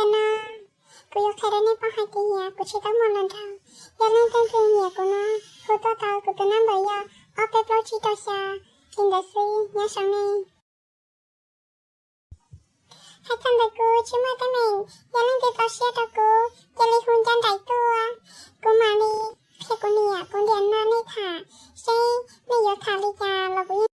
Ntawm no kuv yuav qhia rau nej paub hais tias kuv tsis tau muaj hluas nraug. Yog leej twg nyiam kuv no, hu tuaj tau, kuv tus nab npawb yog ob peb plaub tsib rau xya. Li ntawd xwb, nyob zoo nej. Hais txog ntawm kuv tsis muaj teeb meem, yog leej twg txaus siab rau kuv cia li hu ncaj nraim tuaj, kuv mam li qhia kuv niam kuv ntiam no nej tham seb nej yuav tham li cas los kuv yeej